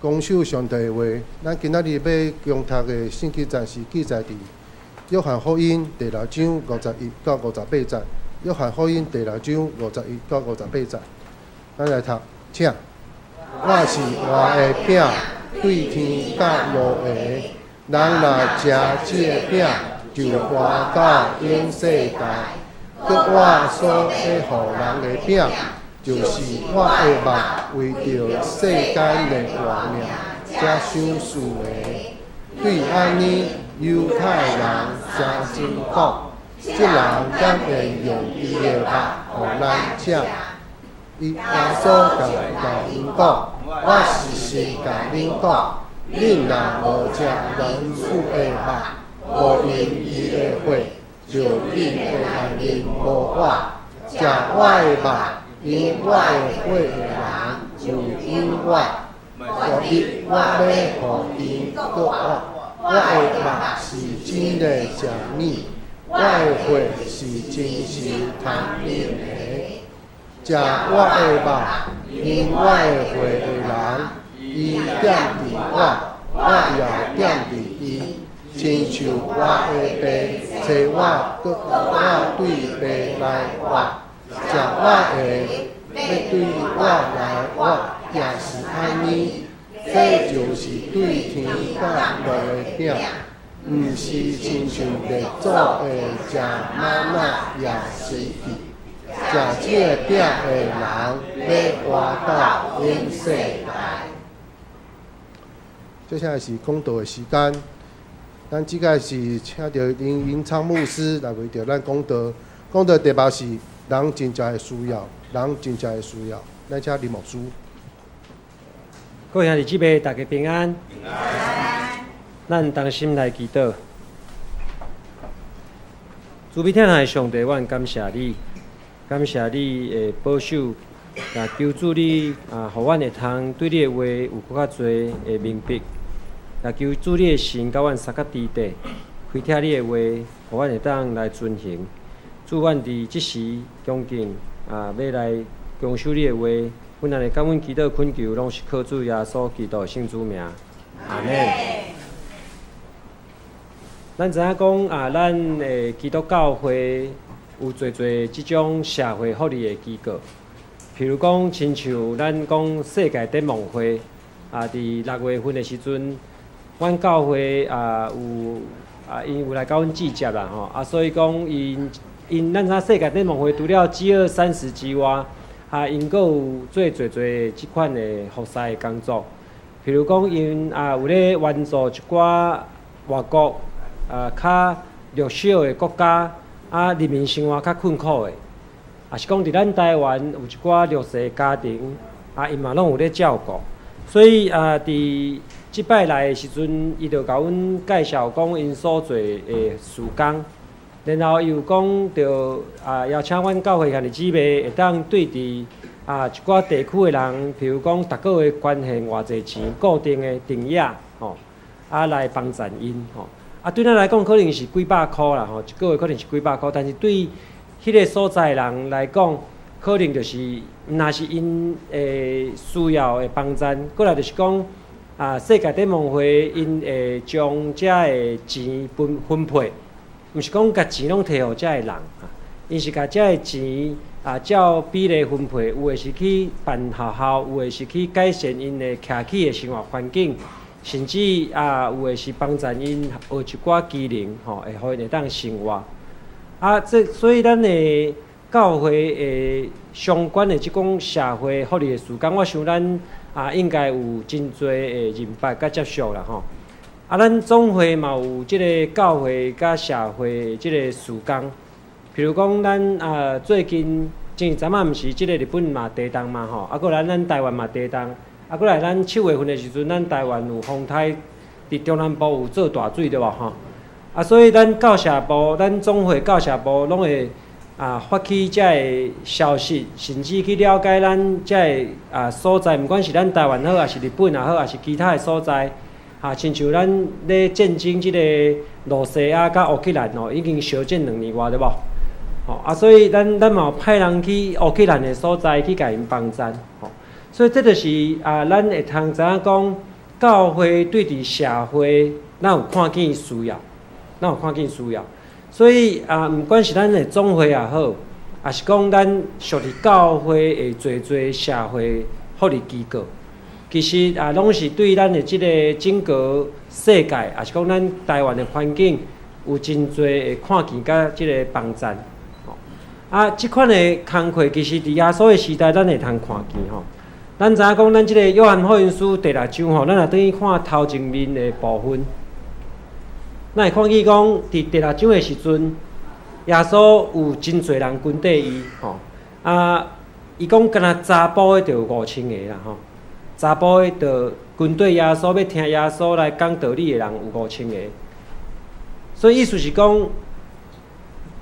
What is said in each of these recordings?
公守上帝的話，咱今仔日欲恭讀的聖經節是記載佇約翰福音第六章51到58節。約翰福音第六章51到58節，咱來讀，請。我是活的餅，對天降落的。人若食這个餅，就活到永世代。閣我所欲予人的餅，就是我的肉，為著世間的活命才賞賜的。對按呢，猶太人爭爭講：這人敢會用伊的肉予咱食？伊耶穌共𪜶講：我實實共恁講，恁若無食人子的肉，無飲伊的血，就恁的內面無活。食我的肉，飲我的血的人，有永活。昨日我欲予𪜶閣活。我的肉是真的食物，我的血是真實通飲的。食我的肉，飲我的血的人，伊踮佇我，我也踮佇伊。親像活的父差我，閣我對父來活，食我的，欲對我來活，也是按呢。這就是對天降落的餅，毋是親像列祖的食瑪納也死去。食這个餅的人，欲活到永世代。接下來是講道的時間，咱這個是請著林雲昌牧師來為著咱講道。講道題目是人真正的需要，人真正的需要。咱請林牧師。各位兄弟姊妹，大家平安。平安。咱同心來祈禱。慈悲疼愛的上帝，我感謝你，感謝你的保守，也求主你啊，予阮會通對你的話有閣較濟的明白。也求主你的神佮阮相佮佇底，開啟你的話，予阮會當來遵行。主，阮佇這時恭敬啊，欲來恭守你的話，阮按呢感恩祈禱懇求，攏是靠主耶穌基督的聖主名。阿們。咱知影講啊，咱的基督教會有濟濟這種社會福利的機構，譬如講，親像咱講世界展望會啊，佇6月份的時陣，阮教會啊有啊，𪜶有來共阮致接啦吼，啊，所以講𪜶𪜶咱知影世界展望會除了飢餓三十之外，啊，𪜶閣有做濟濟這款的服侍的工作，譬如講，𪜶啊有咧援助一寡外國啊較弱小的國家，啊，人民生活較困苦的，也是講佇咱台灣有一寡弱勢家庭，啊，𪜶嘛攏有咧照顧，所以啊，佇這擺來的時陣，伊就共阮介紹講𪜶所做的事工，然後伊有講著啊，邀請阮教會兄弟姊妹會當對佇啊一寡地區的人，譬如講逐個月捐獻偌濟錢，固定的定額吼，啊來幫贊𪜶吼。啊，對咱來講可能是幾百箍啦吼，一個月可能是幾百箍，但是對彼個所在的人來講，可能就是毋若是𪜶會需要的幫贊，過來就是講啊，世界展望會𪜶會將遮的錢分分配，毋是講共錢攏提予遮的人，𪜶是共遮的錢啊照比例分配，有的是去辦學校，有的是去改善𪜶的徛起的生活環境，甚至啊有的是幫贊𪜶學一寡技能，吼，會予𪜶會當生活。啊，這所以咱的教會的相關的這種社會福利的事工，我想咱啊應該有真濟的認捌佮接觸啦吼。啊，咱總會嘛有這个教會佮社會這个事工，譬如講咱啊最近前一陣仔毋是這个日本嘛地動嘛吼，啊閣來咱台灣嘛地動，啊閣來咱7月份的時陣，咱台灣有風颱，佇中南部有做大水對無吼？啊，所以咱教社部，咱總會教社部攏會啊發起遮个消息，甚至去了解咱遮个啊所在，毋管是咱台灣好，抑是日本也好，抑是其他的所在，啊，親像咱咧戰爭這个露西亞佮烏克蘭哦，已經相戰2年外對無？吼啊，所以咱咱嘛有派人去烏克蘭的所在去共𪜶幫贊，吼，所以這就是啊，咱會通知影講。教會對佇社會，咱有看見需要，咱有看見需要。所以啊，毋管是咱的總會也好，抑是講咱屬佇教會的濟濟社會福利機構，其實啊，攏是對咱的這个整個世界，抑是講咱台灣的環境，有真濟的看見佮這个幫贊。啊，這款的工課其實佇耶穌的時代，咱會通看見吼。咱知影講，咱這个約翰福音書第六章吼，咱若轉去看頭前面的部分，咱會看見講，佇第六章的時陣，耶穌有真濟人跟綴伊吼。啊，伊講敢若查埔的就有5000个啦吼，查埔的就跟綴耶穌欲聽耶穌來講道理的人有五千个。所以意思是講，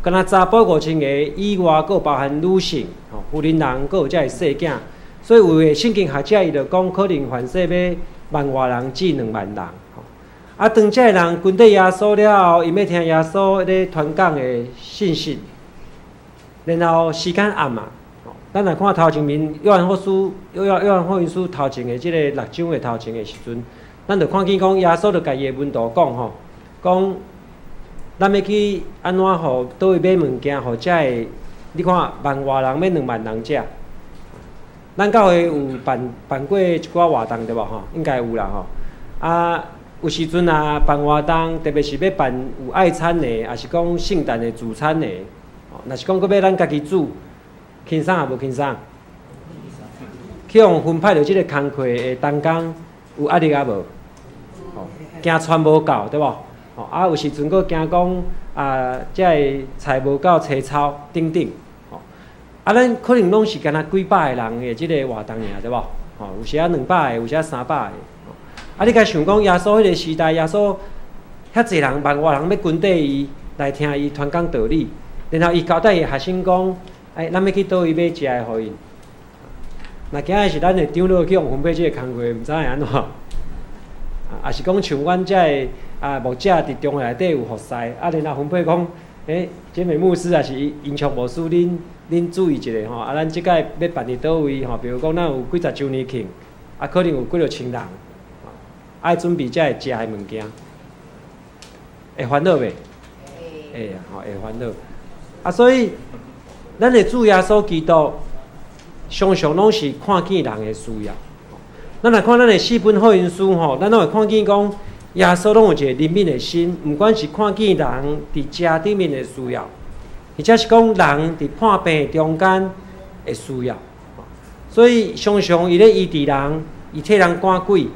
敢若查埔五千个以外，閣有包含女性、吼婦人人，閣有遮个細囝。所以有的聖經學者伊就講，可能凡勢欲萬外人至2萬人。啊，當這个人跟綴耶穌了後，𪜶欲聽耶穌咧傳講的信息，然後時間暗啊，咱來看頭前面約翰福書、約翰福音書頭前的這个六章的頭前的時陣，咱就看見講耶穌就共伊的門徒講吼，講咱欲去按怎予佗位買物件，予遮个，你看萬外人欲2萬人食。咱教會有辦過一寡活動對無吼？應該有啦吼。啊，有時陣啊辦活動，特別是欲辦有愛餐的，抑是講聖誕的聚餐的，若是講閣欲咱家己煮，輕鬆抑無輕鬆？去予分派著這个工課的同工有壓力抑無？吼，驚傳無夠對無？吼，啊有時陣閣驚講啊，這个菜無夠齊操等等。啊，咱可能攏是干焦幾百個人的這个活動爾，對無？吼，有時仔200個，有時仔300個。啊，你共想講耶穌彼个時代，耶穌遐濟人萬外人欲跟綴伊來聽伊傳講道理，然後伊交代伊學生講：欸，咱欲去佗位買食的予𪜶。若今仔日是咱的長老去予分配這个工課，毋知會按怎？啊，抑是講像阮遮的啊牧者佇中會內底有服侍，啊，然後分配講，欸，這位牧師抑是英雄牧師，恁注意一下吼，啊，咱這擺欲辦佇佗位吼？比如講，咱有幾十週年慶，啊，可能有幾落千人，愛準備遮个食的物件，會煩惱袂？會啊，吼，會煩惱。啊，所以咱的主耶穌基督，常常攏是看見人的需要。咱來看咱的四本福音書吼，咱攏會看見講，耶穌攏有一个憐憫的心，毋管是看見人佇食頂面的需要，或者是講人佇破病中間的需要，所以常常伊咧醫治人，伊替人趕鬼，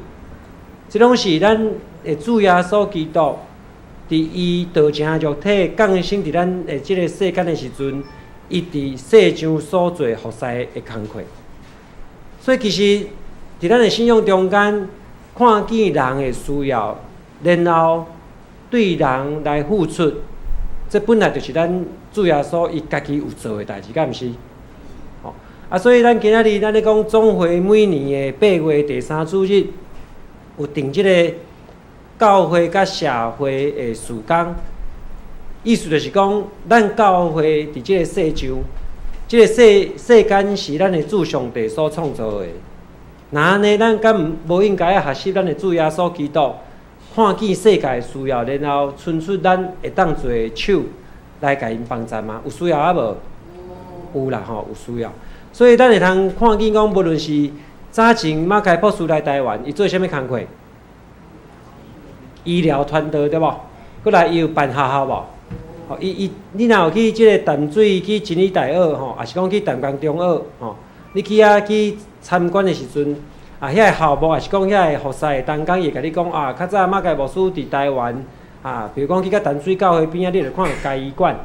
這攏是咱的主耶穌基督佇伊道成肉體降生佇咱的這个世間的時陣，伊佇世上所做服侍的工課。所以其實佇咱的信仰中間，看見人的需要，然後對人來付出，這本來就是咱主耶穌伊家己有做的代誌，敢毋是？吼啊，所以咱今仔日咱咧講總會每年的8月第三主日有定這个教會佮社會的事工，意思就是講，咱教會佇這个世上，這个世間是咱的主上帝所創造的。若按呢，咱敢無應該愛學習咱的主耶穌基督，看見世界的需要，然後伸出咱會當做的手來共𪜶幫助嗎？有需要抑無？有啦吼，有需要。所以咱會通看見講，無論是早前馬偕博士來台灣，伊做啥物工課？醫療傳道對無？閣來伊有辦學校無？吼，伊伊，你若有去這个淡水去真理大學吼，抑是講去淡江中學吼，你去遐去參觀的時陣，啊，遐个校牧抑是講遐个服侍的同工，伊會共你講啊，較早馬偕牧師佇台灣啊，比如講去到淡水教會邊仔，你就看著嘉義館，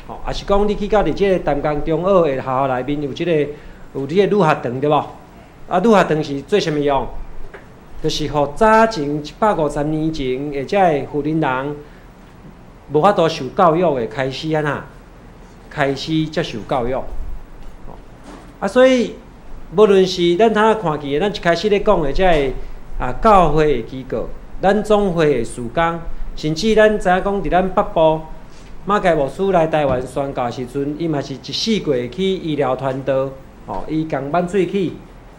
吼，抑是講你去到佇這个淡江中學的學校內面有這个女學堂對無？啊，女學堂是做啥物用？就是予早前150年前的這个婦人人無法度受教育的開始按怎？開始接受教育。啊，所以無論是咱頭仔看見的，咱一開始咧講的這个啊教會的機構，咱總會的事工，甚至咱知影講佇咱北部馬偕牧師來台灣宣教時陣，伊嘛是一四季去醫療傳道，吼，伊共挽喙齒，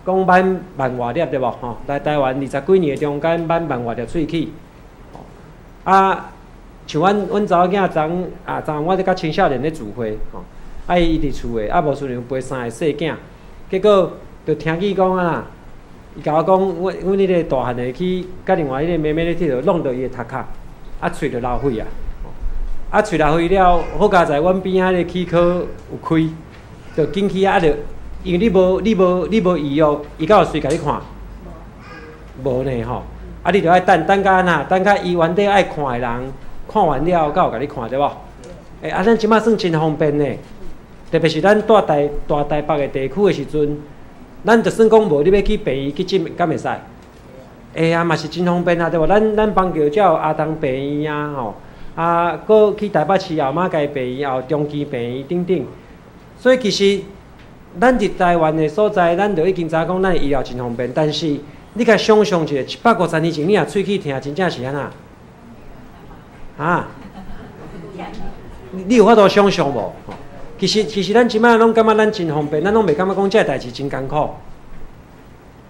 講挽萬外粒對無吼？來台灣二十幾年的中間挽萬外粒喙齒。啊，像阮查某囝昨啊，昨我咧佮青少年咧聚會吼，啊伊佇厝的，啊無親像陪三个細囝，結果就聽見講啊，伊共我講，阮彼个大漢的去佮另外彼個妹妹咧佚佗，弄著伊的頭殼，啊喙就流血啊，啊喙流血了，好佳哉阮邊仔彼個齒科有開，就緊去啊就，因為你無預約，伊敢有隨共你看？無呢吼，啊你著愛等等甲按怎？等甲醫院底愛看的人看完了，才有共你看對無？欸，啊咱這馬算真方便呢，特別是咱蹛大台北的地區的時陣，咱就算講無你欲去病院急診，敢會使？會啊，嘛是真方便啊，對無？咱板橋才有阿東病院啊，吼，啊，閣去台北市後馬偕病院，也有中墘病院等等。所以其實咱佇台灣的所在，咱就已經知影講咱的醫療真方便。但是你共想像一下，150年前你若喙齒疼，真正是按怎？啊？你有法度想像無？其實咱這馬攏感覺咱真方便，咱攏袂感覺講這个代誌真艱苦。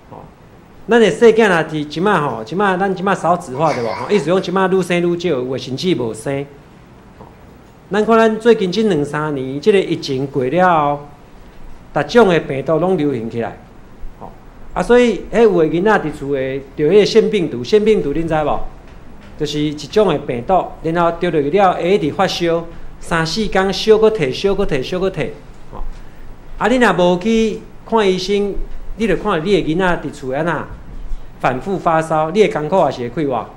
吼，咱的細囝若佇這馬吼，這馬咱這馬少子化對無？吼，意思講這馬愈生愈少，有的甚至無生。咱看咱最近這兩三年，這个疫情過了後，逐種的病毒攏流行起來。吼，啊，所以彼有的囡仔佇厝的著彼个腺病毒，腺病毒恁知無？就是一種的病毒，然後著落去了會一直發燒。三四工燒閣退，燒閣退，燒閣退，吼！啊，你若無去看醫生，你就看你的囡仔佇厝按怎反覆發燒，你會艱苦抑是會快活？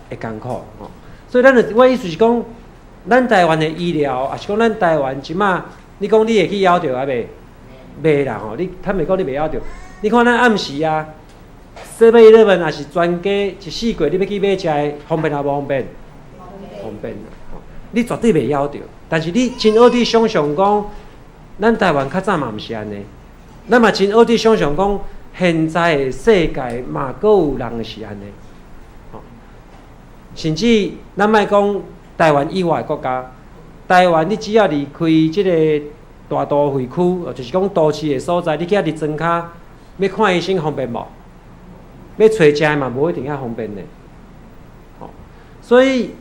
會艱苦吼。所以咱就我意思是講，咱台灣的醫療，抑是講咱台灣這馬，你講你會去枵著抑未？袂啦吼！你坦白講，你袂枵著。你看咱暗時啊，7-Eleven 抑是全家一四季，你欲去買食的，方便抑無方便？方便。你絕對袂枵著，但是你真好佇想像講，咱台灣較早嘛毋是按呢，咱嘛真好佇想像講，現在的世界嘛閣有人是按呢，吼，甚至咱莫講台灣以外的國家，台灣你只要離開這个大都會區，就是講都市的所在，你去遐佇莊跤，欲看醫生方便無？欲揣食的嘛無一定遐方便呢，吼，所以。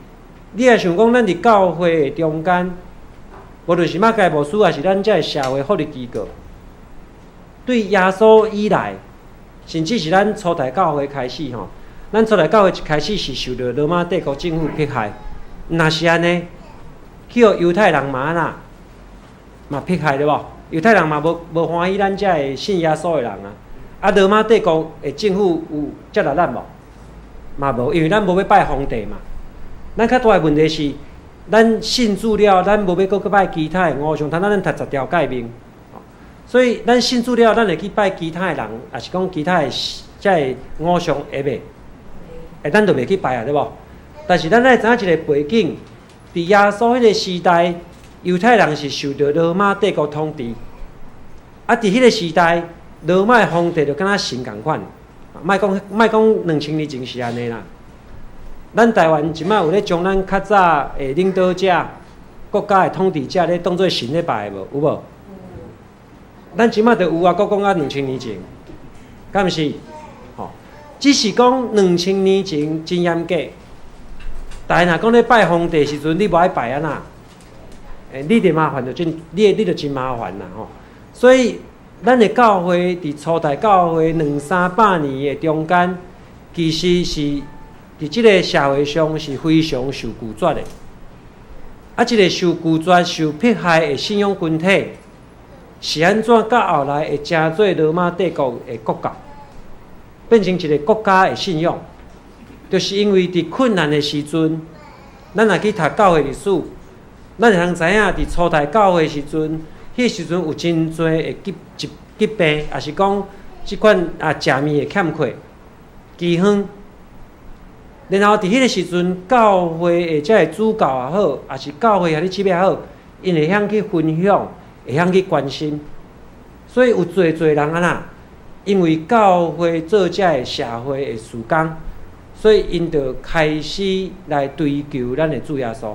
你若想講，咱佇教會的中間，無論是馬偕牧師，抑是咱這个社會福利機構，對耶穌以來，甚至是咱初代教會開始吼，咱初代教會一開始是受著羅馬帝國政府迫害，若是按呢，去予猶太人嘛按怎，嘛迫害對無？猶太人嘛無歡喜咱這个信耶穌的人啊，啊羅馬帝國的政府有接納咱無？嘛無，因為咱無欲拜皇帝嘛。咱較大的問題是，咱信主了，咱無欲閣去拜其他的偶像，通咱讀十條誡命，所以咱信主了，咱會去拜其他的人，抑是講其他的這个偶像會袂？會，咱就袂去拜啊，對無？但是咱愛知影一个背景，佇耶穌彼个時代，猶太人是受著羅馬帝國統治，啊，佇彼个時代，羅馬的皇帝就敢若神仝款，莫講莫講2000年前是按呢啦。咱台灣這馬有咧將咱較早的領導者、國家的統治者咧當做神咧拜的無？有無？咱這馬就有啊，閣講啊兩千年前，敢毋是？吼，只是講兩千年前真嚴格，但若講咧拜皇帝時陣，你無愛拜按怎？欸，你就麻煩就真，你就真麻煩啦吼。所以，咱的教會佇初代教會兩三百年的中間，其實是。佇這个社會上是非常受拒絕的，啊，這个受拒絕、受迫害的信仰群體，是按怎到後來會成做羅馬帝國的國教，變成一个國家的信仰，就是因為佇困難的時陣，咱若去讀教會歷史，咱會通知影佇初代教會時陣，彼時陣有真濟的疾病，抑是講這款啊食物的欠缺、饑荒。然後佇彼个時陣，教會的這个主教也好，抑是教會遐咧姊妹也好，𪜶會曉去分享，會曉去關心。所以有濟濟人按怎，因為教會做這个社會的事工，所以𪜶就開始來追求咱的主耶穌。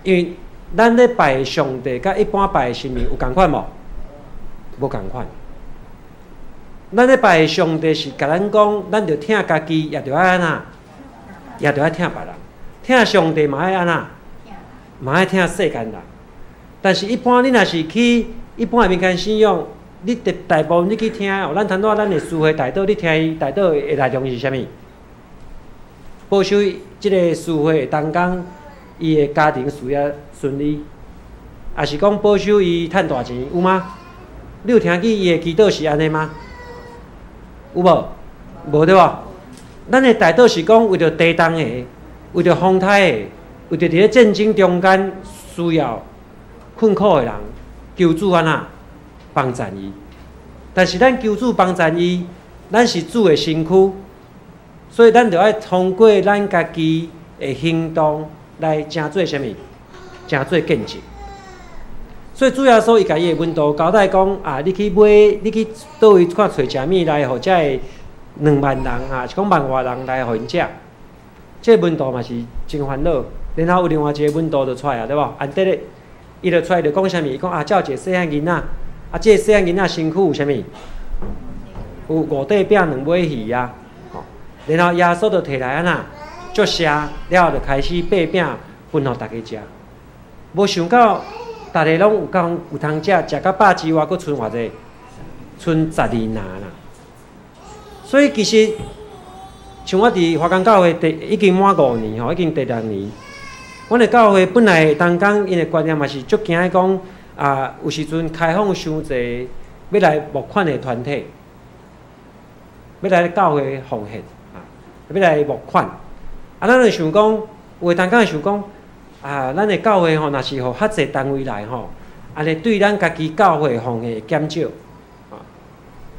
因為咱咧拜的上帝，佮一般拜的神明有仝款無？無仝款。咱咧拜的上帝是共咱講，咱著疼家己，也著愛按怎，也著愛疼別人。疼上帝嘛愛按怎，嘛愛疼世間人。但是，一般你若是去一般的民間信仰，你大大部分你去聽哦，咱頭拄仔咱的司會代禱，你聽伊代禱的內容是啥物？保守這个司會的同工，伊的家庭事業順利，抑是講保守伊趁大錢，有嗎？你有聽見伊的祈禱是按呢嗎？有無？無對無？咱的代禱是講為著地動的，為著風颱的，為著佇咧戰爭中間需要困苦的人，求主按怎幫贊伊。但是咱求主幫贊伊，咱是主的身軀，所以咱著愛通過咱家己的行動來成做啥物？成做見證。所以主耶穌伊共伊的門徒交代講啊，你去買，你去佗位看揣啥物來，予遮的2萬人啊，是講萬外人來予𪜶食。這個門徒嘛是真煩惱。然後有另外一個門徒就出來啊，對無？安德烈，伊就出來就講啥物？伊講啊，這有一個細漢囡仔，啊，這個細漢囡仔身軀有啥物？有五塊餅兩尾魚啊。吼，然後耶穌就提來按怎，祝謝了後就開始擘餅分予逐家食。無想到，逐家攏有講有通食，食甲飽之外，閣賰偌濟？賰12籃啦。所以其實，像我佇華岡教會第已經滿五年吼，已經第六年。阮的教會本來同工𪜶的觀念嘛是足驚的講啊，有時陣開放傷濟欲來募款的團體，欲來教會奉獻啊，欲來募款。啊，咱就想講，有的同工會想講，啊，咱的教會吼，若是予較濟單位來吼，按呢對咱家己教會奉獻會減少。啊，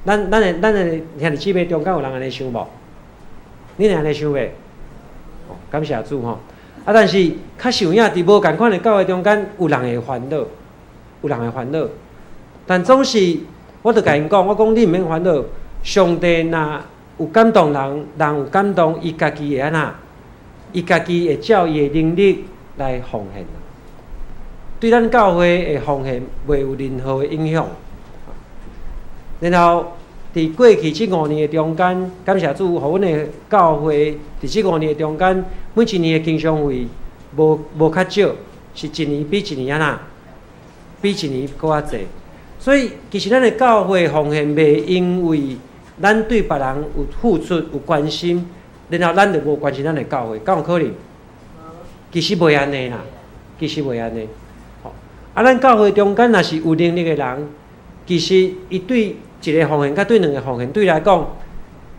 咱的兄弟姊妹中間有人按呢想無？你會按呢想袂？哦，感謝主吼。啊，但是較實有影，佇無仝款的教會中間，有人會煩惱，有人會煩惱。但總是，我就共𪜶講，我講你毋免煩惱。上帝若有感動人，人有感動，伊家己會按怎？伊家己會照伊的能力來奉獻。對咱教會的奉獻袂有任何的影響。然後，佇過去這五年的中間，感謝主，予阮的教會佇這五年的中間，每一年的經常費無較少，是一年比一年按怎，比一年閣較濟。所以，其實咱的教會奉獻袂因為咱對別人有付出、有關心，然後咱就無關心咱的教會，敢有可能？其實袂按呢啦，其實袂按呢。吼，啊，咱教會中間若是有能力的人，其實伊對一个奉獻，佮對兩个奉獻，對伊來講，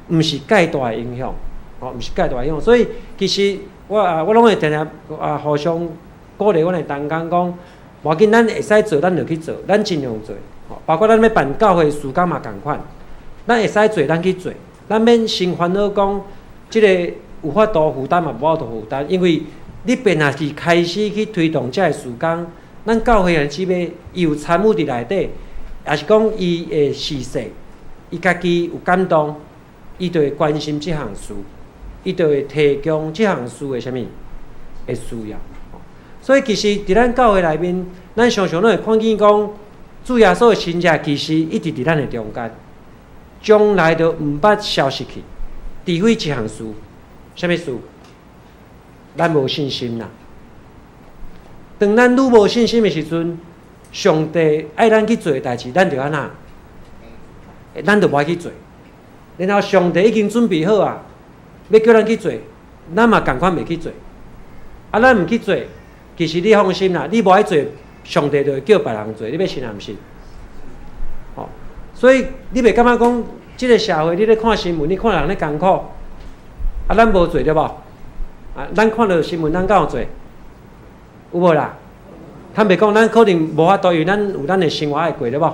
毋是蓋大的影響，吼，毋是蓋大的影響。所以其實我啊，我攏會定定啊，互相鼓勵阮的同工講，無要緊，咱會使做，咱就去做，咱盡量做。吼，包括咱欲辦教會事工嘛仝款，咱會使做，咱去做，咱免先煩惱講，這个有法度負擔嘛，無法度負擔，因為你便若是開始去推動這个事工，咱教會的姊妹伊有參與佇內底。抑是講伊會視勢，伊家己有感動，伊就會關心這項事，伊就會提供這項事的啥物的需要。所以其實佇咱教會內面，咱常常攏會看見講，主耶穌的神蹟其實一直佇咱的中間，從來都毋捌消失去，除非一項事，啥物事？咱無信心啦。當咱愈無信心的時陣，上帝愛咱去做的代誌，咱就按怎？咱就無愛去做。然後上帝已經準備好啊，欲叫咱去做，咱嘛仝款袂去做。啊，咱毋去做，其實你放心啦，你無愛做，上帝就會叫別人做，你欲信抑毋信？吼，所以你袂感覺講，這个社會你咧看新聞，你看人咧艱苦，啊，咱無做對無？啊，咱看著新聞，咱敢有做？有無啦？坦白講，咱可能無法度，因為咱有咱的生活愛過，對無？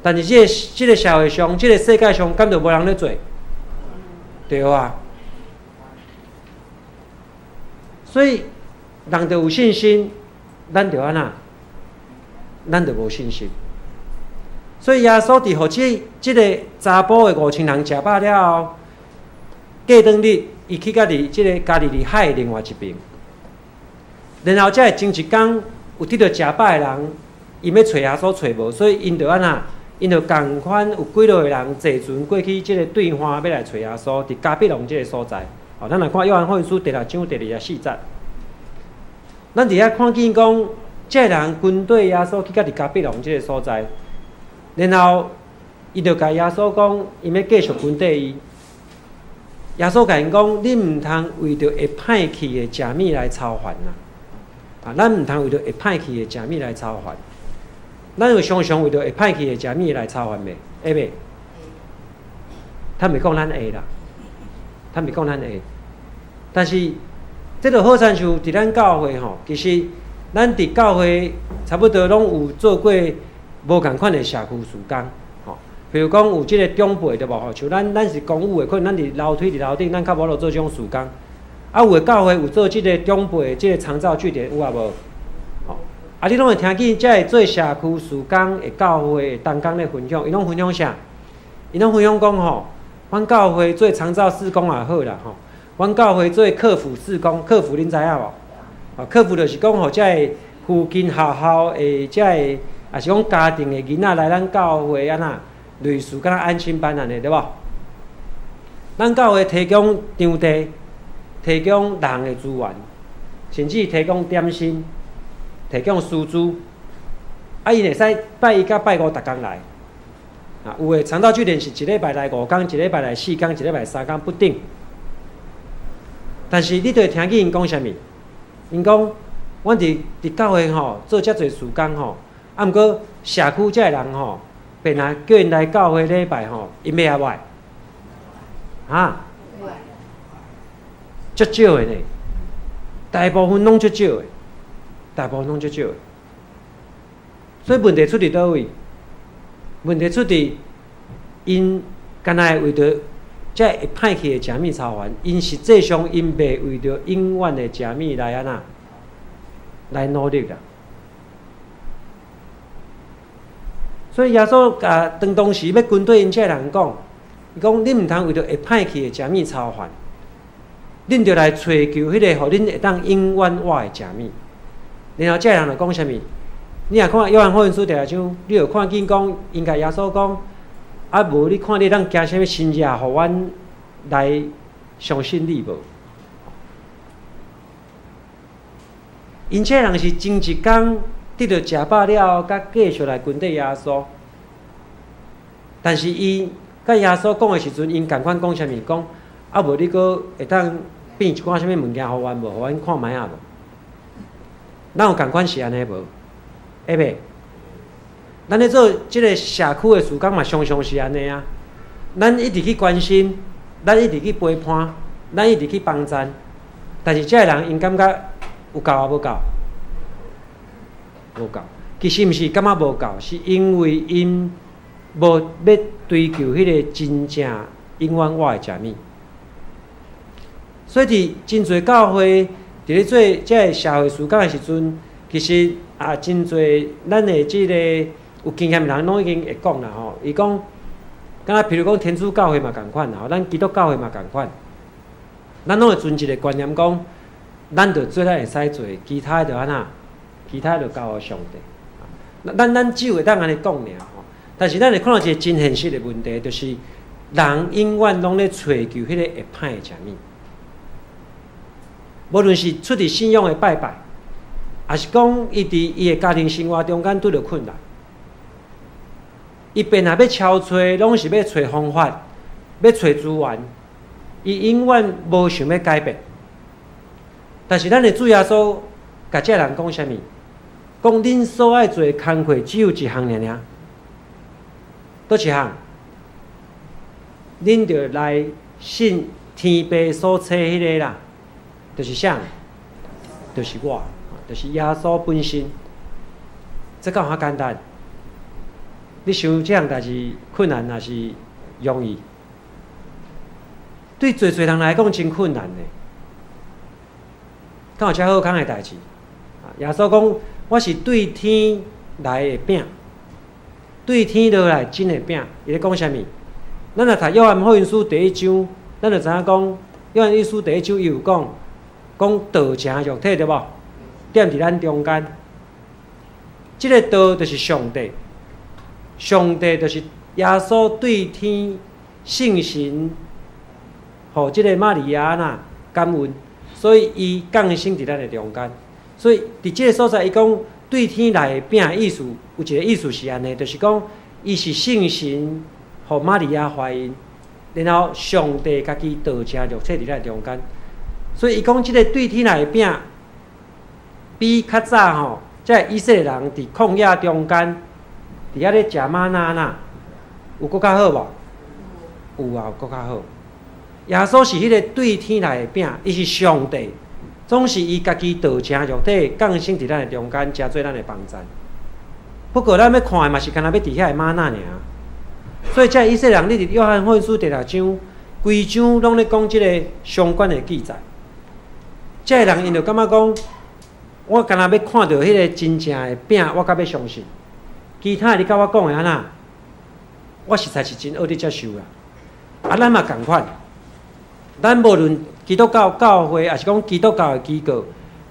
但是這个社會上，這个世界上，敢就無人咧做？對啊。所以人著有信心，咱就按怎？咱就無信心。所以耶穌佇予這个查埔的5000人食飽了後，過當日，伊去到佇這个加利利海的另外一邊，然後才會前一工有得著食飽的人，𪜶欲揣耶穌揣無，所以𪜶就按怎？ 𪜶就仝款有幾落个人坐船過去這个對岸，欲來揣耶穌，佇迦百農這个所在。哦，咱來看約翰福音書第六章第24節。咱佇遐看見講，這个人跟綴耶穌去到佇迦百農這个所在，然後伊就共耶穌講，伊欲繼續跟綴伊。耶穌共𪜶講，恁毋通為著會歹去的食物來操煩啦。啊，咱毋通為著會歹去的食物來操煩。咱有常常為著會歹去的食物來操煩袂？會袂？坦白講，咱會啦。坦白講，咱會。但是，這就好親像佇咱教會吼，其實咱佇教會差不多攏有做過無仝款的社區事工，吼。比如講有這个長輩對無吼，像咱咱是公有的，可能咱佇樓梯佇樓頂，咱較無法度做這種事工。啊，有的教會有做這个長輩這个長照據點，有啊無？吼，啊，你攏會聽見這个做社區事工的教會的同工咧分享，𪜶攏分享啥？𪜶攏分享講吼，阮教會做長照事工也好啦，吼。阮教會做課輔事工，課輔恁知影無？啊，課輔就是講，予這个附近學校的這个，抑是講家庭的囡仔來咱教會按怎，類似敢若安親班按呢，對無？咱教會提供場地，提供人的資源，甚至提供點心，提供師資，啊，𪜶會使拜一佮拜五逐工來。啊，有的長照據點是一禮拜來五工，一禮拜來四工，一禮拜三工不等。但是你著會聽見𪜶講啥物？𪜶講，阮佇佇教會吼做遮濟事工吼，啊，毋過社區遮的人吼，便若叫𪜶來教會禮拜吼，𪜶欲抑無愛？哈？足少的呢，大部分攏足少的，大部分攏足少的。所以問題出佇佗位？問題出佇𪜶敢若會為著這會歹去的食物操煩，𪜶實際上𪜶袂為著永遠的食物來按怎來努力啦。所以耶穌共當當時欲跟綴𪜶這个人講，伊講恁毋通為著會歹去的食物操煩，恁著來揣求彼个，予恁會當永遠活的食物。然後這个人就講啥物？你若看約翰福音書第六章，你就看見講，𪜶共耶穌講，啊，無你看你會當行啥物神跡，予阮來相信你無？𪜶這个人是前一工得著食飽了後，才繼續來跟綴耶穌。但是伊佮耶穌講的時陣，𪜶仝款講啥物？講啊，無你閣會當變一寡啥物物件予阮無？予阮看覓仔無？咱有仝款是按呢無？會袂？咱咧做這个社區的事工嘛，常常是按呢啊。咱一直去關心，咱一直去陪伴，咱一直去幫贊，但是這个人𪜶感覺有夠抑無夠？無夠。其實毋是感覺無夠，是因為𪜶無欲追求彼个真正永遠活的食物。所以佇真濟教會佇咧做這个社會事工的時陣，其實啊，真濟咱的這个有經驗的人攏已經會講啦吼。伊講，敢若譬如講天主教會嘛仝款啦吼，咱基督教會嘛仝款，咱攏會存一个觀念講，咱著做咱會使做，其他的著按怎，其他的著交予上帝。咱咱只有會當按呢講爾吼，但是咱會看到一个真現實的問題，就是人永遠攏咧揣求彼个會歹的食物，無論是出佇信仰的拜拜，抑是講伊佇伊的家庭生活中間拄著困難，伊便若欲敲揣，攏是欲揣方法，欲揣資源，伊永遠無想欲改變。但是咱的主耶穌共這个人講啥物？講恁所愛做的工課只有一項爾爾，佗一項？恁著來信天父所差彼个啦，就是啥？就是我。就是耶穌本身，這敢有遐簡單？你想這項代誌困難抑是容易？對濟濟人來講真困難的。敢有遮好康的代誌？耶穌講：我是對天來的餅，對天落來真的餅。伊咧講啥物？咱若讀約翰福音書第一章，咱就知影講，約翰一書第一章伊有講，講道成肉體對無？踮佇咱中間，這个道就是上帝，上帝就是耶穌對天聖神，予這個瑪利亞呐感恩，所以伊降生佇咱的中間。所以佇這個所在，伊講對天來的餅的意思，有一個意思是按呢，就是講伊是聖神予瑪利亞懷孕，然後上帝家己道成肉體佇咱中間。所以伊講這個對天來的餅，比較早吼，這個以色列人佇曠野中間，佇遐咧食嗎哪啦，有閣較好無？有啊，有閣較好。耶穌是彼個對天來的餅，伊是上帝，總是伊家己道成肉體降生佇咱的中間，成做咱的幫贊。不過咱欲看的嘛是干焦欲佇遐的嗎哪爾。所以這以色列人，你佇約翰福音書第六章，規章攏咧講這个相關的記載。這个人𪜶就感覺講，我干焦欲看著彼個真正的餅，我才欲相信。其他的你佮我講的按怎，我實在是真學咧接受啦。啊，咱嘛仝款，咱無論基督教教會，抑是講基督教的機構，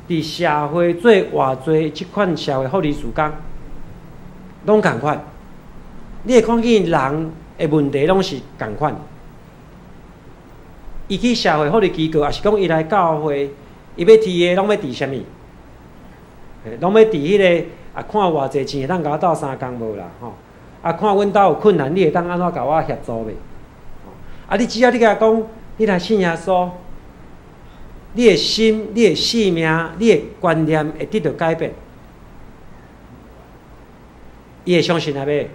佇社會做偌濟這款社會福利事工，攏仝款。你會看見人的問題攏是仝款。伊去社會福利機構，抑是講伊來教會，伊欲提的攏欲提啥物？攏欲提彼个啊，看偌濟錢會當共我鬥相共無啦？吼！啊，看阮兜有困難，你會當按怎共我協助袂？啊，你只要你共伊講，你來信耶穌，你的心、你的性命、你的觀念會得著改變。伊會相信抑袂？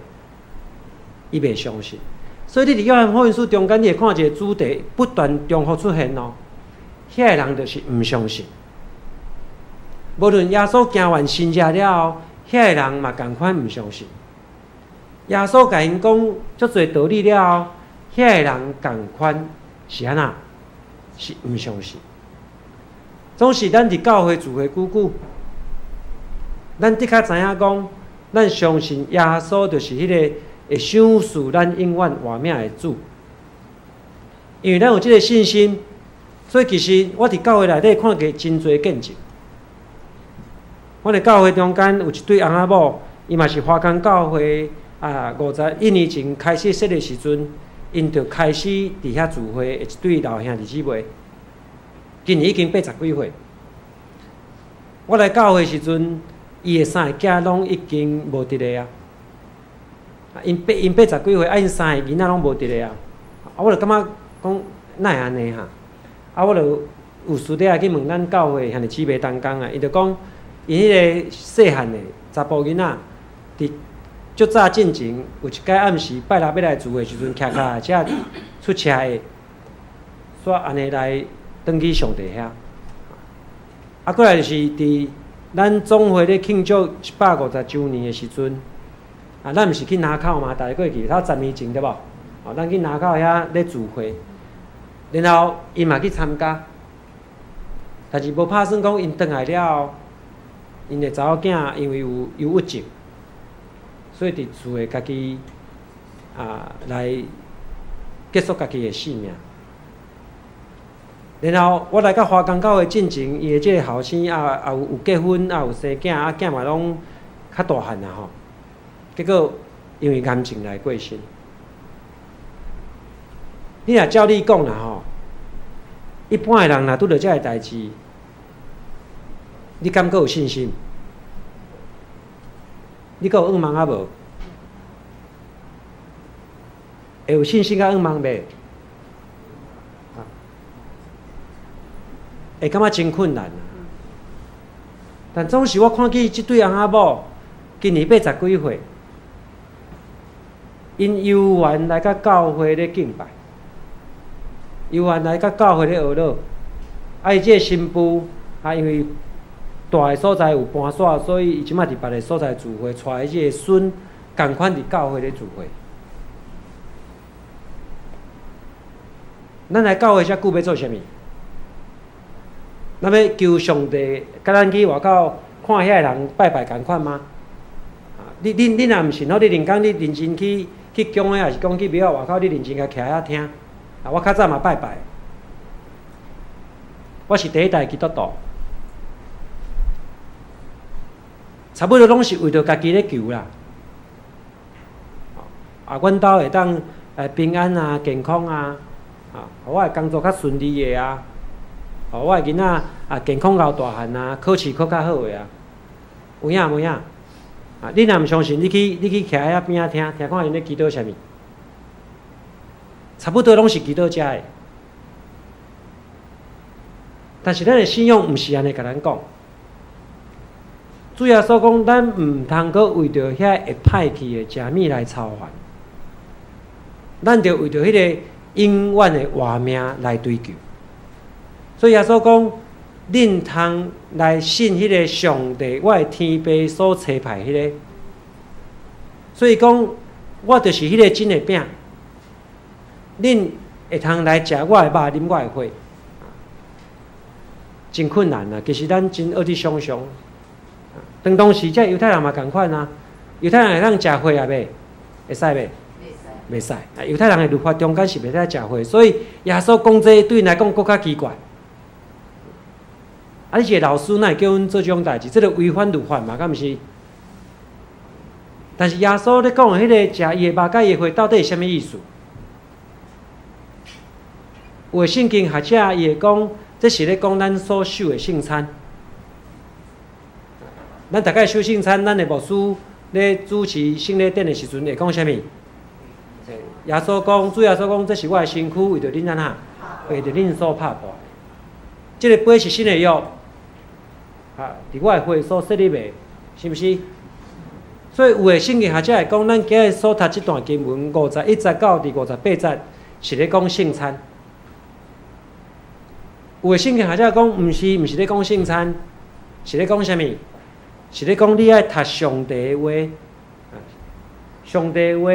伊袂相信。所以你佇約翰福音書中間，你會看一個主題不斷重複出現哦。遐个人就是毋相信。無論耶穌行完神蹟了後，遐个人嘛仝款毋相信。耶穌共𪜶講足濟道理了後，遐个人仝款是按怎？是毋相信。總是咱佇教會聚會久久，咱的確知影講，咱相信耶穌就是彼个會賞賜咱永遠活命的主。因為咱有這个信心，所以其實我佇教會內底看過真濟見證。阮的教會中間有一對翁仔某，伊嘛是華岡教會啊，51年前開始設立時陣，𪜶就開始佇遐聚會的一對老兄弟姊妹。今年已經80幾歲。我來教會時陣，伊的三个囝攏已經無佇咧啊。𪜶80幾歲，啊，𪜶三个囡仔攏無佇咧啊。啊，我就感覺講，哪會按呢哈？啊，我就有私底下去問咱教會兄弟姊妹同工啊，伊就講，𪜶彼个細漢的查埔囡仔，佇足早進前有一擺暗時拜六欲來聚會時陣，騎腳踏車出車禍，煞按呢來轉去上帝遐。啊，過來就是佇咱總會咧慶祝150週年的時陣，啊，咱毋是去林口嘛？逐个過去，差10年前對無？哦，咱去林口遐咧聚會，然後伊嘛去參加，但是無拍算講𪜶轉來了後，𪜶的查某囝因為有憂鬱症，所以佇厝內家己啊來結束家己的性命。然後我來到華岡教會進前，伊的這個後生啊，也有結婚，也有生囝，啊囝嘛攏較大漢啊吼。結果因為癌症來過身。你若照你講啦吼，一般的人若拄著這个代誌，你敢閣有信心？你閣有向望抑無？會有信心佮向望袂？會感覺真困難。但總是我看見這對翁仔某，今年80幾歲，𪜶猶原來佮教會咧敬拜，猶原來佮教會咧學樂。啊，伊這个新婦啊，因為蹛的所在有搬煞，所以伊這馬佇別个所在聚會，帶伊這个孫仝款佇教會咧聚會。咱來教會遮久欲做啥物？咱欲求上帝，佮咱去外口看遐个人拜拜仝款嗎？你若毋信，好，你認講你認真去講的，抑是講去廟仔外口，你認真共徛遐聽。啊，我較早嘛拜拜，我是第一代基督徒，差不多攏是為著家己咧求啦。啊，阮兜會當平安啊、健康啊，啊，予我的工作較順利的啊，予我的囡仔啊健康𠢕大漢啊，考試考較好的啊，有影無影？啊，你若毋相信，你去徛遐邊仔聽，聽看𪜶咧祈禱啥物？差不多攏是祈禱遮的。但是咱的信仰毋是按呢共咱講。主耶穌講，咱毋通閣為著遐會歹去的食物來操煩，咱著為著彼个永遠的活命來追求。所以耶穌講，恁通來信彼个上帝，我的天父所差派彼个。所以講，我就是彼个真的餅，恁會通來食我的肉，啉我的血。真困難啊！其實咱真學佇想像。當當時這猶太人嘛仝款啊，猶太人會當食血啊袂？會使袂？袂使。啊，猶太人的律法中間是袂使食血，所以耶穌講這對𪜶來講閣較奇怪。啊，你一個老師，哪會叫阮做這種代誌？這個違反律法嘛，敢毋是？但是耶穌咧講的彼个食伊的肉佮伊的血，到底是啥物意思？有的聖經學者伊會講，這是咧講咱所守的聖餐。咱逐擺守聖餐，咱的牧師咧主持聖禮典的時陣會講啥物？耶穌講，主耶穌講，這是我的身軀，為著恁按怎？為著恁所拍破。這个杯是新的約，啊，佇我的血所設立的，是毋是？所以有的聖經學者會講，咱今日所讀這段經文51節到第58節，是咧講聖餐。有的聖經學者講，毋是，毋是咧講聖餐，是咧講啥物？是咧講你愛讀上帝的話，上帝的話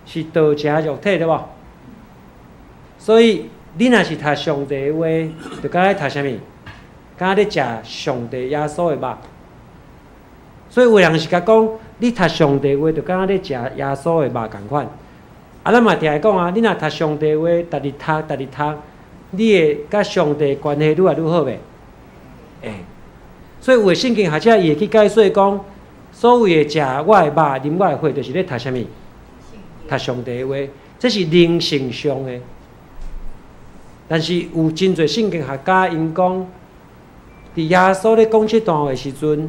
是道成肉體，對無？所以你若是讀上帝的話，就敢若讀啥物？敢若咧食上帝耶穌的肉。所以有人是共講，你讀上帝話，就敢若咧食耶穌的肉仝款。啊，咱嘛定會講啊，你若讀上帝話，逐日讀，逐日讀，你會佮上帝關係愈來愈好袂？會。所以有的聖經學者伊會去解說講，所謂的食我的肉、啉我的血，就是咧讀啥物？讀上帝的話，這是靈性上的。但是有真濟聖經學家𪜶講，佇耶穌咧講這段話時陣，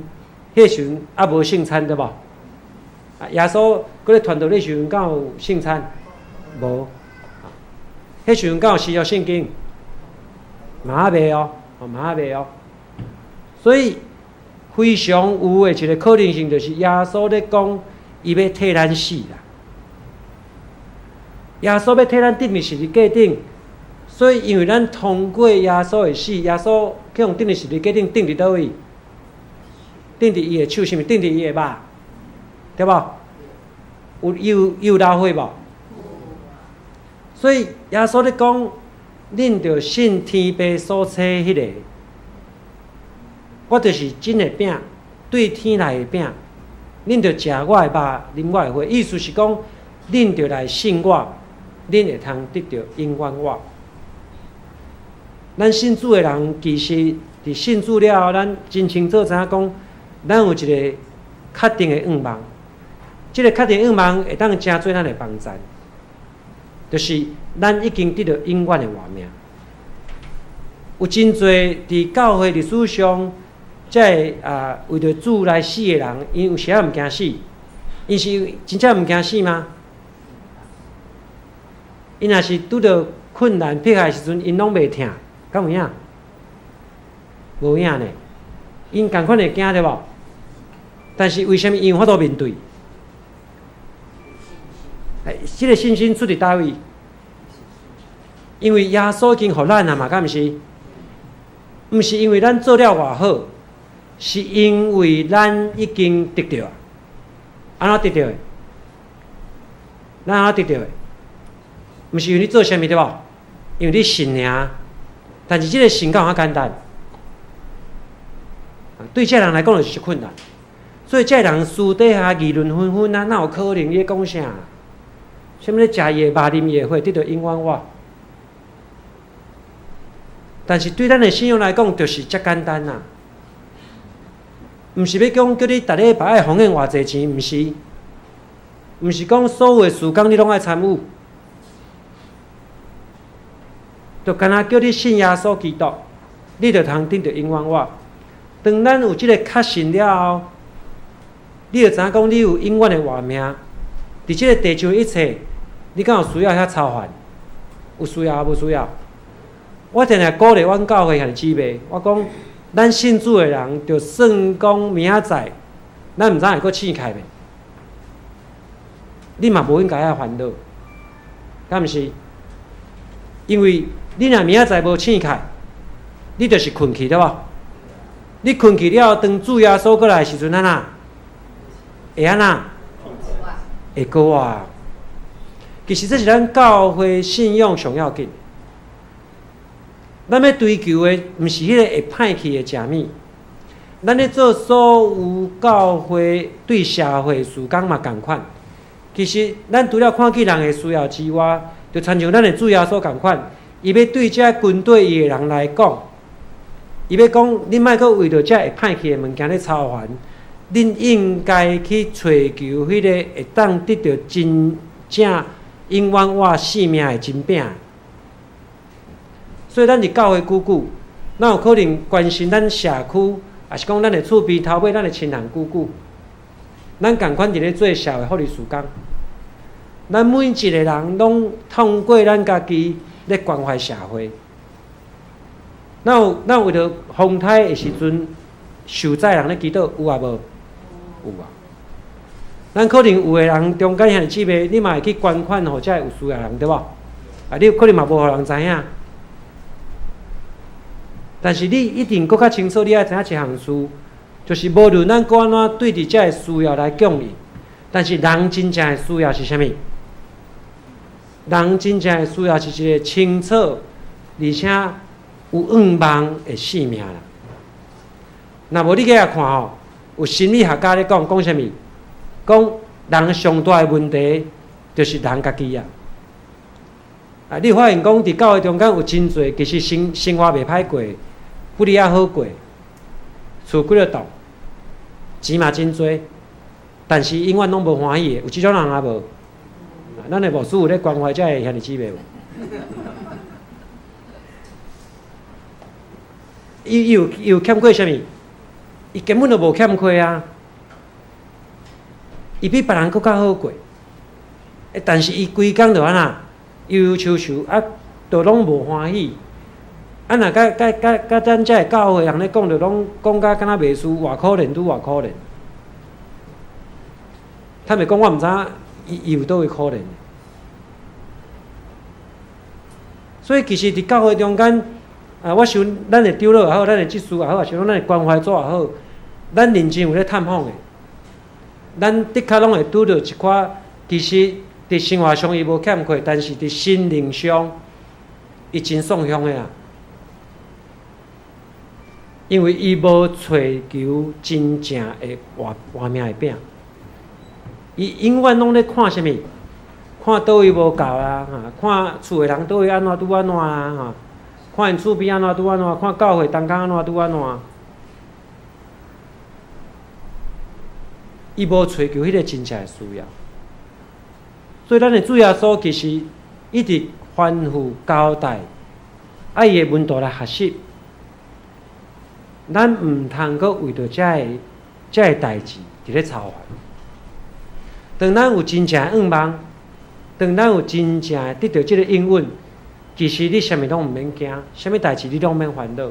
彼個時陣猶無聖餐對無？啊，耶穌閣咧傳道的時陣，敢有聖餐？無。彼時陣敢有新約聖經？嘛猶未哦，嘛猶未哦。所以非常有的一個可能性，就是耶穌咧講，伊欲替咱死啦。耶穌欲替咱釘佇十字架頂，所以因為咱通過耶穌的死，耶穌去予釘佇十字架頂，釘佇佗位？釘佇伊的手，是毋是釘佇伊的肉？對無？有流血無？所以耶穌咧講，恁著信天父所差彼个，我就是真的餅，對天來的餅。恁著食我的肉，啉我的血，意思是講，恁著來信我，恁會通得著永遠活。咱信主的人，其實佇信主了後，咱真清楚知影講，咱有一个確定的願望。這个確定願望會當成做咱的幫贊，就是咱已經得著永遠的活命。有真濟佇教會歷史上，這个啊為著主來死的人，𪜶有時仔毋驚死，𪜶是真正毋驚死嗎？𪜶若是拄著困難迫害的時陣，𪜶攏袂疼，敢有影？無影呢？𪜶仝款會驚對無？但是為啥物𪜶有法度面對？哎，這个信心出佇佗位？因為耶穌已經予咱啊嘛，敢毋是？毋是因為咱做了偌好，是因為咱已經得著。按怎得著的？咱按怎得著的？毋是因為你做啥物對無？因為你信爾。但是這个信敢有遐簡單？對這人來講就是困難。所以這人私底下議論紛紛啊，哪有可能？你咧講啥？啥物咧食伊的肉，啉伊的血，得著永遠活？但是對咱的信仰來講，就是遮簡單啦。毋是欲講叫你逐禮拜愛奉獻偌濟錢，毋是。毋是講所有的事工你攏愛參與，就敢若叫你信耶穌基督，你就通得著永遠活。當咱有這个確信了後，你就知影講你有永遠的活命。佇這个地上一切，你敢有需要遐操煩？有需要抑無需要？我定定鼓勵阮教會兄弟姊妹，我講咱信主的人，就算講明仔載，咱毋知會閣醒起來袂？你嘛無應該愛煩惱，敢毋是？因為你若明仔載無醒起來，你就是睏去對無？你睏去了後，當主耶穌過來的時陣，按怎？會按怎？會閣活。其實這是咱教會信仰上要緊。咱欲追求的，毋是彼个會歹去的食物。咱咧做所有教會對社會事工嘛仝款。其實，咱除了看見人的需要之外，就親像咱的主耶穌仝款，伊欲對這軍隊伊的人來講，伊欲講，恁莫閣為著這會歹去的物件咧操煩，恁應該去揣求彼个會當得著真正永遠活性命的真餅。所以，咱佇教會久久，咱有可能關心咱社區，抑是講咱的厝邊頭尾，咱的親人久久，咱仝款佇咧做社會福利事工。咱每一个人攏通過咱家己咧關懷社會。咱有為著風颱的時陣，受災人咧祈禱有抑無？有啊。咱可能有的人中間兄弟姊妹，你嘛會去捐款予遮有需要人對無？啊，你可能嘛無予人知影。但是你一定閣較清楚，你愛知影一項事，就是無論咱閣按怎對佇遮个需要來供應，但是人真正的需要是啥物？人真正的需要是一个清楚，而且有向望的生命啦。若無你去遐看吼，有心理學家咧講，講啥物？講人上大的問題就是人家己啊！啊，你發現講佇教會中間有真濟，其實生活袂歹過，福利也好過，厝幾落棟，錢嘛真濟，但是永遠攏無歡喜的，有這種人抑無？咱的牧師有咧關懷這个兄弟姊妹無？伊有欠缺啥物？伊根本就無欠缺啊！伊比別人閣較好過，欸，但是伊規工就按怎憂憂愁愁啊，就攏無歡喜。啊，若佮佮佮佮咱遮个教會人咧講，就攏講甲敢若袂輸，偌可憐，愈偌可憐。坦白講，我毋知影伊有佗位可憐。所以其實佇教會中間，啊，我想咱的長老也好，咱的執事也好，抑是講咱的關懷組也好，咱認真有咧探訪的，咱的確攏會拄著一寡，其實佇生活上伊無欠缺，但是佇心靈上，伊真喪傷的啊。因為伊無揣求真正的活活命的餅，伊永遠攏咧看啥物？看佗位無夠啊！哈，看厝的人佗位按怎拄按怎啊！哈，看𪜶厝邊按怎拄按怎，看教會同工按怎拄按怎。伊無揣求彼个真正的需要，所以咱的主耶穌其實一直吩咐交代，愛伊的門徒來學習。咱毋通閣為著這个代誌佇咧操煩。當咱有真正的向望，當咱有真正得著這个應允，其實你啥物攏毋免驚，啥物代誌你攏免煩惱。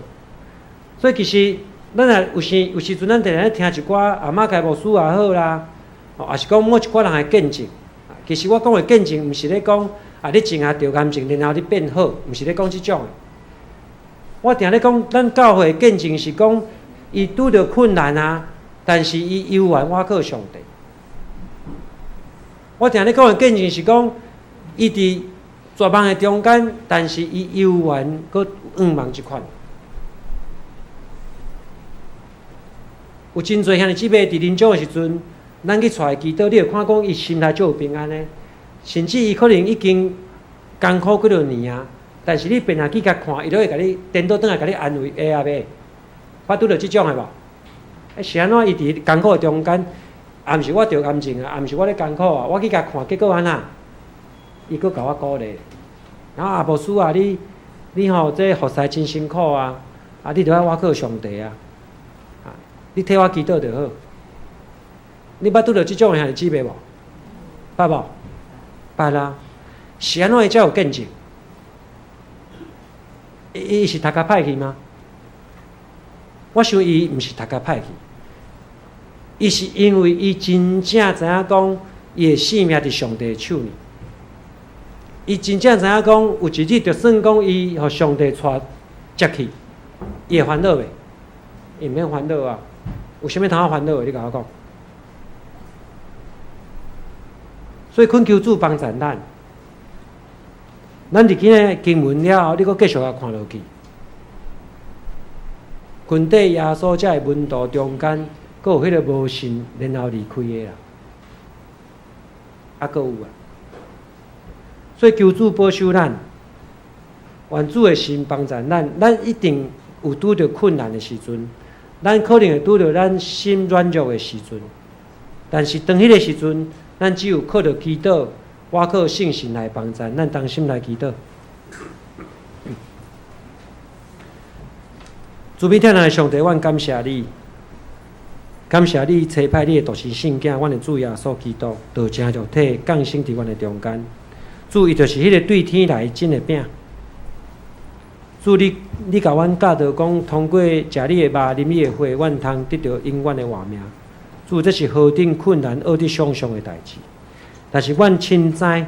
所以其實咱若有時有時陣，咱定定咧聽一寡阿媽開牧師也好啦，哦，抑是講某一寡人的見證。其實我講的見證，毋是咧講啊，你前下得癌症，然後你變好，毋是咧講這種的。我定咧講，咱教會的見證是講，伊拄著困難啊，但是伊猶原倚靠上帝。我定咧講的見證是講，伊佇絕望的中間，但是伊猶原閣向望這款。有真濟兄弟姊妹佇臨終的時陣，咱去帶伊祈禱，你會看講伊心內足有平安的，甚至伊可能已經艱苦幾落年啊。但是你變下去共看，伊都會共你顛倒轉來共你安慰，會啊袂？捌拄著這種的無？欸，是按怎？伊佇艱苦的中間，也毋是我著癌症啊，也毋是我咧艱苦啊，我去共看，結果按怎？伊閣共我鼓勵。然後啊，牧師啊，你吼這服侍真辛苦啊，啊，你著愛倚靠上帝啊，啊，你替我祈禱就好。你捌拄著這種的兄弟姊妹無？捌無？捌啊！是按怎伊才有見證？伊是讀甲歹去嗎？我想伊毋是讀甲歹去，伊是因為伊真正知影講，伊的性命佇上帝的手裡。伊真正知影講，有一日就算講伊予上帝帶接去，伊會煩惱袂？伊毋免煩惱啊！有啥物通好煩惱的？你共我講。所以懇求主幫助咱。咱佇今仔經文了後，你閣繼續共看落去。群體耶穌遮的門徒中間，閣有彼个無信然後離開的啦，啊，閣有啊。所以求主保守咱，願主的心幫助咱。咱一定有拄著困難的時陣，咱可能會拄著咱心軟弱的時陣。但是當彼个時陣，咱只有靠著祈禱，倚靠聖神來幫助咱，同心來祈禱。慈悲疼愛的上帝，阮感謝你，感謝你差派你的獨生聖子，阮的主耶穌基督，道成肉體降生佇阮的中間。主，伊就是彼个對天來真的餅。主，你共阮教導講，通過食你的肉、啉你的血，阮通得著永遠的活命。主，這是何等困難、惡得想像的代誌。但是阮深知，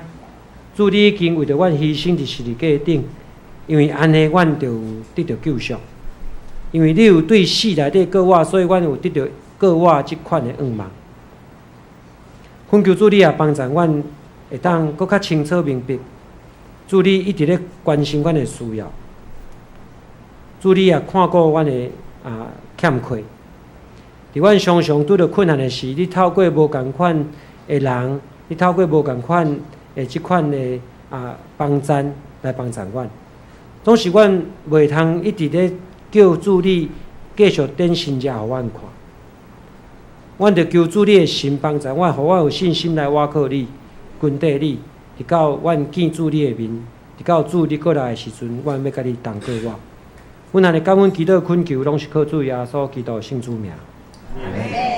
主你已經為著阮犧牲佇十字架頂，因為按呢，阮就有得著救贖。因為你有對死內底過活，所以阮有得著過活這款的願望。懇求主，你也幫助阮會當閣較清楚明白，主你一直咧關心阮的需要。主你也看顧阮的欠缺。佇阮常常拄著困難的時，你透過無仝款的人，你透過無仝款的這款的幫贊來幫助阮。總是阮袂通一直咧叫主你繼續展神蹟予阮看。阮著求主你的神幫助阮，予阮有信心來倚靠你、跟綴你，直到阮見主你的面，直到主你閣來的時陣，阮欲佮你同過活。阮按呢感恩祈禱懇求，攏是靠主耶穌基督的聖主名。阿們。